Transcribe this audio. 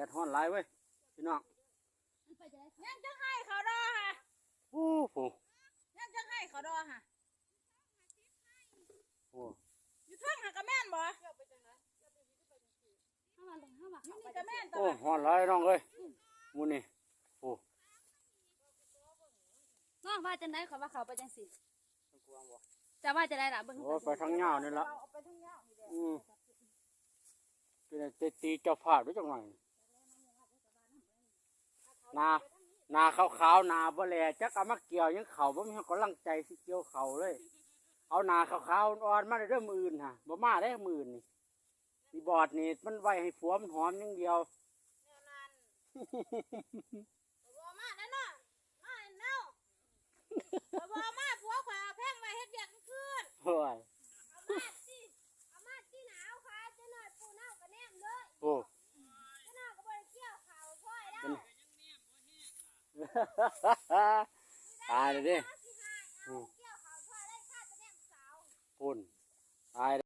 ດຮ້ອນຫຼາຍເວີຍພີ່ນ້ອງ. ຍັງຈະໃຫ້ເຂົາດອຫະ ໂອ້ໂຫ ຍັງຈະໃຫ້ເຂົາດອຫະ ໂອ້ ຢູ່ເທິງຫັ້ນກະແມ່ນບໍ່? ຢູ່ນີ້ກະແມ່ນຕະ ໂອ້ ຮ້ອນຫຼາຍນ້ອງເອີຍ ມື້ນີ້ ໂອ້ ນ້ອງວ່າຈັ່ງໃດ? ເຂົາວ່າເຂົາໄປຈັ່ງຊີ້ ເຈົ້າວ່າຈັ່ງໃດລະ? ເບິ່ງ ໂອ້ ໄປທາງຍາວນີ້ລະ ອືມ ເປັນໄດ້ແຕ່ຕີເຈົ້າພາບເດ້ຈັກໜ້ອຍ. ໜ້າ ໜ້າຂາວໆ ໜ້າບໍ່ແຫຼ ຈັກເອົາມາກ່ຽວຫຍັງເຂົ້າ ບໍ່ມີກຳລັງໃຈຊິກ່ຽວເຂົ້າເລີຍ. ເອົາໜ້າຂາວໆ ອ່ອນໆ ມາເດີມື້ອື່ນຫະ ບໍ່ມາເດ້ມື້ອື່ນນີ້. ອີບອດນີ້ມັນໄວ້ໃຫ້ຜົວມັນຫອມຢ່າງດຽວ ແນວນັ້ນ ບໍ່ມາແລ້ວເນາະ ມາແລ້ວ ຂ້ອຍບໍ່ເອົາມາ ຜົວຂ້ອຍເອົາແພງໄວ້ເຮັດວຽກກາງຄືນ. ໂອ້ຍ ເອົາມາຕິ ເອົາມາຕິໜາວຂາ ຈັກໜ້ອຍປູເນົາກະແນມເລີຍ. ໂອ້ ຈັກໜ້ອຍກະບໍ່ໄດ້ກ່ຽວເຂົ້າຊ່ອຍແລ້ວ. ຕາຍແລ້ວເດ້. ອືມ ກ່ຽວເຂົ້າຊ່ອຍໄດ້ ຂ້າຈະແນມສາວ ພຸ້ນ ຕາຍ.